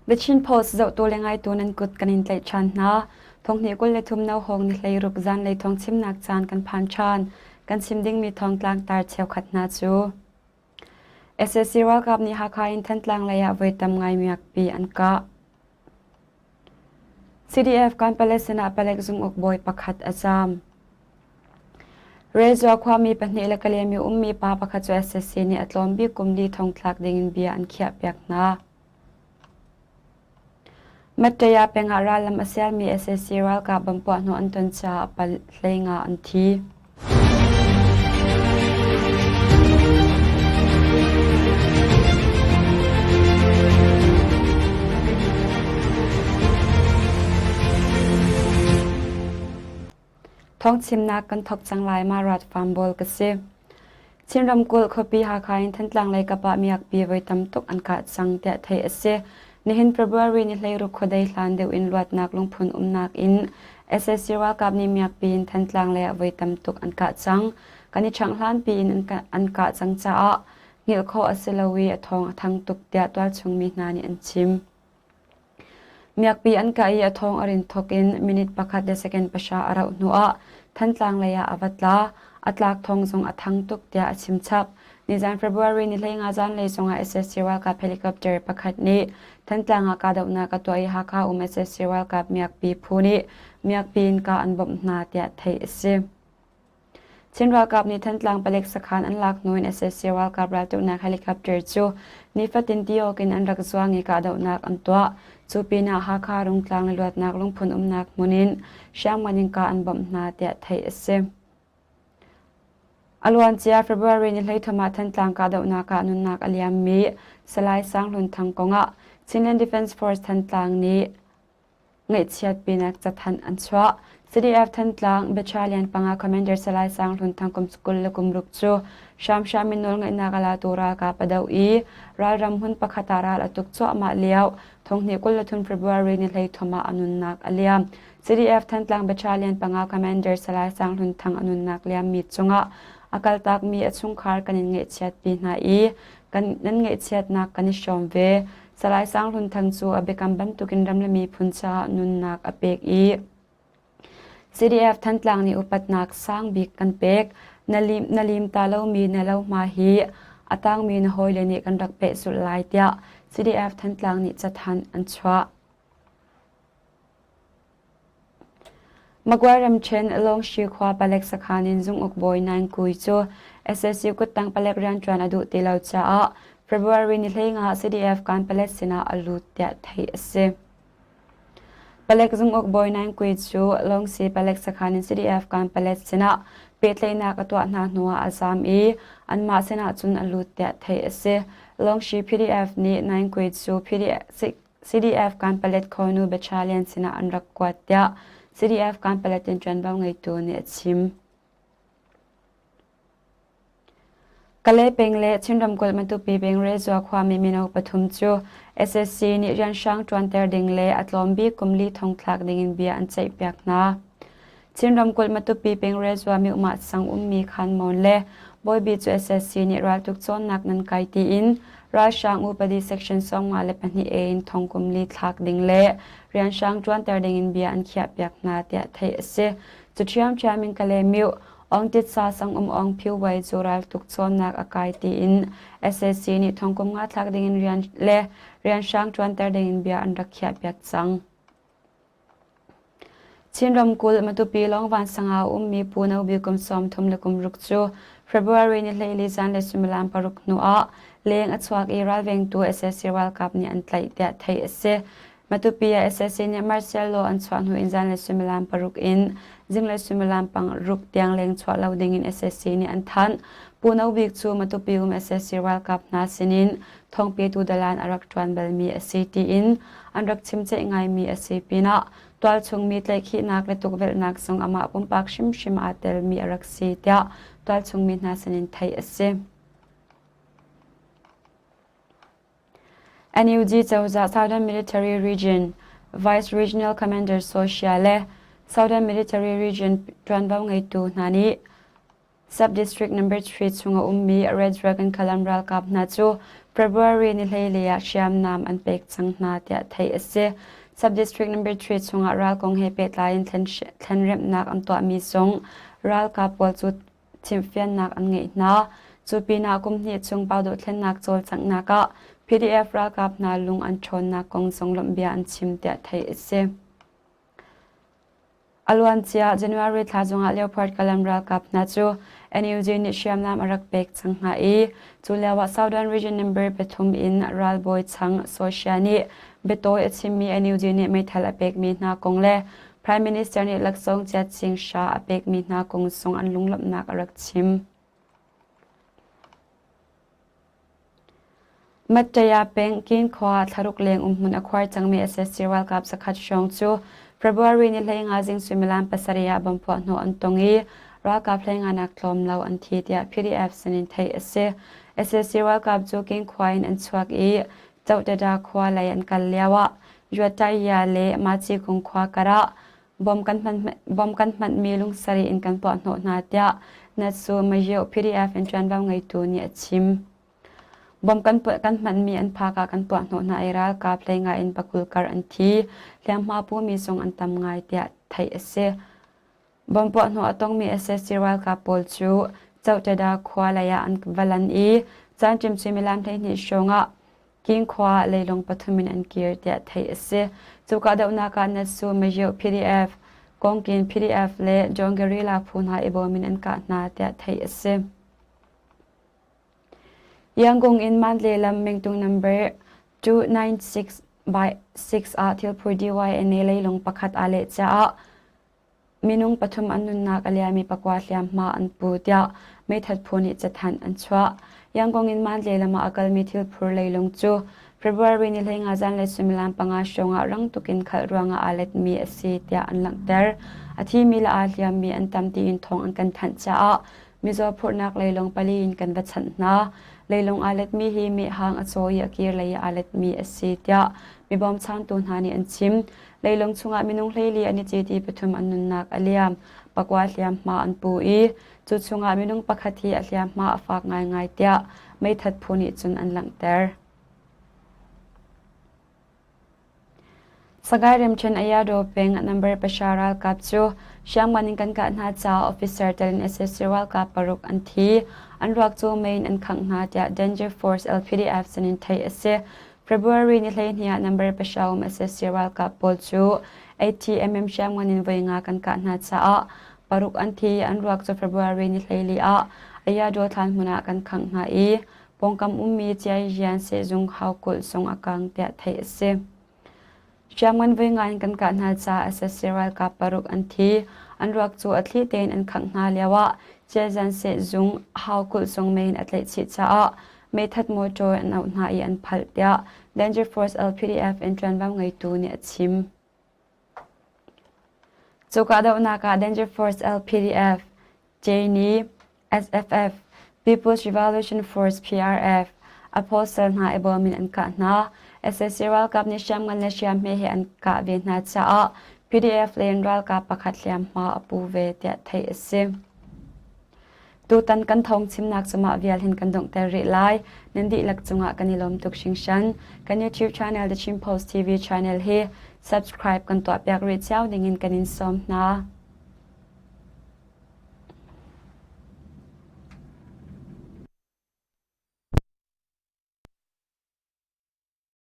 The Chin Post zohtu le ngaitu nan kut kan in tlaih ṭhan hna. Thonghnih 23 nauhawng ni 16 zanlei thawng chimnak caan kan phan ṭhan. Kan chim dingmi thawngtlang tar cheukhat hna cu sac ralkap nih Hakha in Thantlang lei ah voi tam ngai miakpi an kah. CDF Kanpalet sinah palek zunguk bawi pakhat a zaam. Rezua khuami pahnih le Kalaymyo ummi pa pakhat cu sac nih a tlawm bik kum li thongthlak dingin bia an khiahpiak hna. Mattaya peng ah rallam a sialmi sac ralkap bomb puahhnawh an ton caah pal 15 an thi. Thawngchimnak kan thawk cang lai ma rat farm bawl ka si. Chin ramkulh khuapi Hakha in Thantlang lei kap ah miakpi voi tam tuk an kah cang tiah theih a si. Nihin February ni 16 khuadei hlan deuh in luatnak lungphun umnak in sac ralkap nih miakpi in Thantlang lei ah voi tam tuk an kah cang. Kan i ṭhangh hlanpi in an kah cang caah hngilh khawh a si lo i a thawng a thang tuk tiah tualchung mi hna nih an chim. Miakpi an kah i a thawng a rin thawk in minute pakhat le second pahra a rauh hnuah Thantlang lei ah a va tla. A tlak thawng zong a thang tuk tiah a chim chap. Nizan February ni 15 zanlei zongah sac ralkap helicopter pakhat nih Thantlang ah kahdohnak a tuah i Hakha um sac ralkap miakpi phu nih miakpi in kah an bawmh hna tiah theih a si. Chin ralkap nih Thantlang palek sakhan an lak hnu in sac ralkap raltuknak helicopter cu nifatin ti awk in an rak zuang i kahdohnak an tuah. Cu pinah Hakha Rungtlang le luatnak lungphun umnak hmun in hriamngan in kah an bawmh hna tiah theih a si. A luancia February ni 13 ah Thantlang kahdohnak ah nunnak a liammi Salai Sang Hlun Thang kongah Chinland Defense Force Thantlang nih ngaihchiatpinak cathanh an chuah. CDF Thantlang Battalion panga Commander Salai Sang Hlun Thang kum 26 cu hramhram in nawlngeihnak a latu ralkap a doh i ralram hmun pakhat ah ral a tuk cuahmah lio thonghnih 23 February ni 13 ah a nunnak a liam. CDF Thantlang Battalion panga Commander Salai Sang Hlun Thang a nunnak liammi cungah a kaltakmi a chungkhar kan in ngaihchiatpi hna i kan nan ngaihchiatnak kan i hrawm ve. Salai Sang Hlun Thang cu a biakam bantukin ram le miphun caah nunnak a pek i CDF Thantlang nih upatnak sang bik kan pek. Na lim, na lim ta lomi na lohma hi a tangmi na hawile nih kan rak pehzulh lai tiah CDF Thantlang nih cathanh an chuah. Magway ramṭhen Lawngshi khua palek sakhan in zunguk bawi Naing Kui cu sac kuttang palek rianṭuan a duh ti lo caah February ni 15 CDF Kanpalet sinah a lut tiah theih a si. Palek zunguk bawi Naing Kui cu Lawngsi palek sakhan in CDF Kanpalet sinah pehtlaihnak a tuah hna hnuah a zaam i anmah sinah cun a lut tiah theih a si. Lawngshi PDF nih Naing Kui cu CDF Kanpalet Khonu Battalion sinah an rak kuat tiah CDF Kanpalet in ṭuanvo ngeitu nih a chim. Kalay peng le Chin ramkulh Matupi peng Rezua khuami mino pathum cu SSC nih rianhrang ṭuanter ding le a tlawm bik kum li thong thlak dingin bia an ceihpiak hna. Chin ramkulh Matupi peng Rezua Myohmah sang ummi Khan Mon le Bawibi cu SSC nih raltuk cawnnak nan kai tiin ralhrang upadi section 52 A in thong kum li thlak ding le rianhrang ṭuanter dingin bia an khiahpiak hna tiah theih a si. Cu ṭhiamṭhiam in Kale Myo Aung Titsa sang um Aung Phyu Wai cu raltuk cawnnak a kai tiin SSC nih thong kum nga thlak dingin rian le rianhrang ṭuanter dingin bia an rak khiahpiak cang. Chin ramkulh Matupi Lawngvan sang ah a ummi Pu No Bik kum 36 cu February ni 14 zanlei suimilam paruk hnu ah leng a chuak i ralvengtu sac ralkap nih an tlaih tiah theih a si. Matupi ah sac nih martial law an chuah hnu in zanlei suimilam paruk in zinglei suimilam paruk tiang leng chuah lo ding in sac nih an thanh. Pu No Bik cu Matupi um sac ralkap hna sinin thawngpetu dalan a rak ṭuan balmi a si tiin an rak chimceih ngaimi a si pinah tualchungmi tlaihkhihnak le tukvelhnak zong amah pumpak hrimhrim aa telmi a rak si tiah tualchungmi hna sinin theih a si. NUG cozah Southern Military Region Vice Regional Commander Socia le Southern Military Region ṭuanvo ngeitu hna nih Sub-District No. 3 chung a ummi Red Dragon Kalam ralkap hna cu February ni 14 ah hriamnam an pek cang hna tiah theih a si. Sub-district number 3 chungah ral kong he pehtlai in thlenremhnak an tuahmi zong ralkap pawl cu chimhfiannak an ngeih hna. Cu pinah kum hnih chung Pau dohthlennak cawlcanghnak ah PDF ralkap hna lung an ṭhawnnak kong zong lawmhbia an chim tiah theih a si. A luancia January thla zongah Leopard Kalam ralkap hna cu NUG nih hriamnam a rak pek cang hna i cu lioah Southern Region Number pathum in ralbawi Chang Sosia nih biatawi a chimmi NUG nih meithal a pekmi hna kong le Prime Minister nih laksawng chiat sing hra a pekmi hna kong zong an lunglawmhnak a rak chim. Mattaya peng Kin khua thlaruk leng umhmun a khuar cangmi SSC ralkap zakhat hrawng cu February ni 15 zing suimilam pasarih ah bomb puahhnawh an tong i ralkap 15 nak tlawm lo an thi tiah PDF sinin theih a si. SSC ralkap cu Kin khua in an chuak i Chohtada khua lei an kal lioah Yuattaya le Machikung khua karah bom kan hman bom kan hmanhmi lungsarih in kan puahhnawh hna tiah Natsu Mayo PDF in ṭuanvo ngeitu nih a chim. Bom kan puah kan hmanhmi an phak ah kan puahhnawh hna i ralkap hlei ngai in pakul kar an thi. Hliamhma pumi zong an tam ngai tiah theih a si. Bomb puahhnawh a tongmi sac ralkap pawl cu Chohtada khua lei ah an va lan i caanṭim suimilam 12 hrawng ah King khua leilung pathum in an kir tiah theih a si. Cu kahdohnak ah Natsu Mayo PDF, Kawngkin PDF le John Guerrilla phu hna i bawm in an kah hna tiah theih a si. Yangon in Mandalay lam mingtung number 296 by 6 ah thilphur DYNA leilung pakhat aa leh caah Minung pathum an nunnak a liami pakua hliamhma an pu tiah meithat phu nih cathanh an chuah. Yangon in Mandalay lam ah a kalmi thilphur leilung cu February ni 15 zanlei suimilam panga hrawng ah rang tuk in khalh ruangah aa letmi a si tiah an langhter. A thimi le aa hliammi an tam tiin thawng an kan thanh caah mizaw phurhnak leilung pali in kan va chanh hna. Leilung aa letmi hi mehhang a caw i a kir lei ah aa letmi a si tiah mi bawmchantu hna nih an chim. Leilung chungah minung 14 an i cit i pathum an nunnak a liam. Pakua hliamhma an pu i cu chungah minung pakhat hi a hliamhma a fak ngaingai tiah meithat phu nih cun an langhter. Sagaing ramṭhen Ayadaw peng number pahra ralkap cu hriamngan in kan kah hna caah officer tel in sac ralkap paruk an thi. An ruak cu mei in an khangh hna tiah Danger Force LPDF sinin theih a si. February ni 12 ah number pahra um sac ralkap pawl cu ATMM hriamngan in voi nga kan kah hna caah paruk an thi. An ruak cu February ni 14 ah Ayadaw thlan hmun ah kan khangh hna i pawngkam ummi Ciayian sehzung haukulh zong a kang tiah theih a si. Hriamngan voi nga in kan kah hna caah sac ralkap paruk an thi. An ruak cu a thli tein an khangh hna lioah Ciazan sehzung haukulh zung mei in a tlaih chih caah meithat motor an auh hna i an phalh tiah Danger Force LPDF in ṭuanvo ngeitu nih a chim. Cu kahdohnak ah Danger Force LPDF, Jane, SFF, People's Revolution Force PRF, Apostle hna i bawm in an kah hna. Sac ralkap nih hriamngan le hriamhme he an kah ve hna caah PDF len ralkap pakhat hliamhma a pu ve tiah theih a si. Tutan kan thawng chimnak cu mah vial hin kan donghter rih lai. Nan dihlak cungah kan i lawm tuk hringhran. Kan YouTube channel The Chin Post TV channel hi subscribe kan tuahpiak rih cio dingin kan in sawm hna.